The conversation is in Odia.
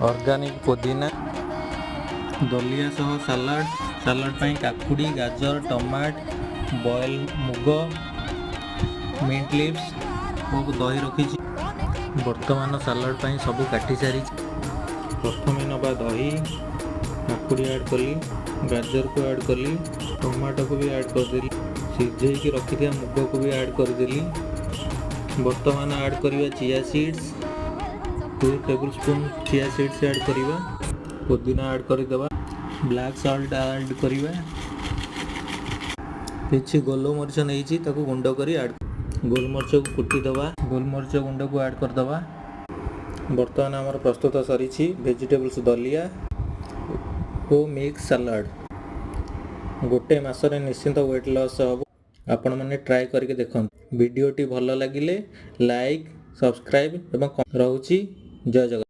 ଅର୍ଗାନିକ୍ ପୋଦିନା। ଦଲିଆ ସହ ସାଲାଡ଼। ସାଲାଡ଼ ପାଇଁ କାକୁଡ଼ି, ଗାଜର, ଟମାଟ, ବଏଲ୍ ମୁଗ, ମିଣ୍ଟ ଲିଭ୍ସ ଓ ଦହି ରଖିଛି। ବର୍ତ୍ତମାନ ସାଲାଡ଼ ପାଇଁ ସବୁ କାଟି ସାରିଛି। ପ୍ରଥମେ ନେବା ଦହି। କାକୁଡ଼ି ଆଡ଼୍ କଲି, ଗାଜରକୁ ଆଡ଼୍ କଲି, ଟମାଟୋକୁ ବି ଆଡ଼୍ କରିଦେଲି, ସିଝେଇକି ରଖିଥିବା ମୁଗକୁ ବି ଆଡ଼୍ କରିଦେଲି। ବର୍ତ୍ତମାନ ଆଡ଼୍ କରିବା chia seeds. 2 table spoon chia seeds add କରିବା। ପୁଦିନା ଆଡ଼୍ କରିଦେବା। ବ୍ଲାକ୍ ସଲ୍ଟ ଆଡ଼୍ କରିବା। କିଛି ଗୋଲମରିଚ ନେଇଛି, ତାକୁ ଗୁଣ୍ଡ କରି ଆଡ଼୍। ଗୋଲମରିଚକୁ କୁଟିଦେବା। ଗୋଲମରିଚ ଗୁଣ୍ଡକୁ ଆଡ଼୍ କରିଦେବା। ବର୍ତ୍ତମାନ ଆମର ପ୍ରସ୍ତୁତ ସରିଛି ଭେଜିଟେବଲ୍ସ ଦଲିଆ ଓ ମିକ୍ସ ସାଲାଡ଼। ଗୋଟେ ମାସରେ ନିଶ୍ଚିନ୍ତ ୱେଟ୍ ଲସ୍ ହେବ। ଆପଣମାନେ ଟ୍ରାଏ କରିକି ଦେଖନ୍ତୁ। ଭିଡ଼ିଓଟି ଭଲ ଲାଗିଲେ ଲାଇକ୍, ସବସ୍କ୍ରାଇବ୍ ଏବଂ ରହୁଛି। ଜୟ ଜଗନ୍ନାଥ।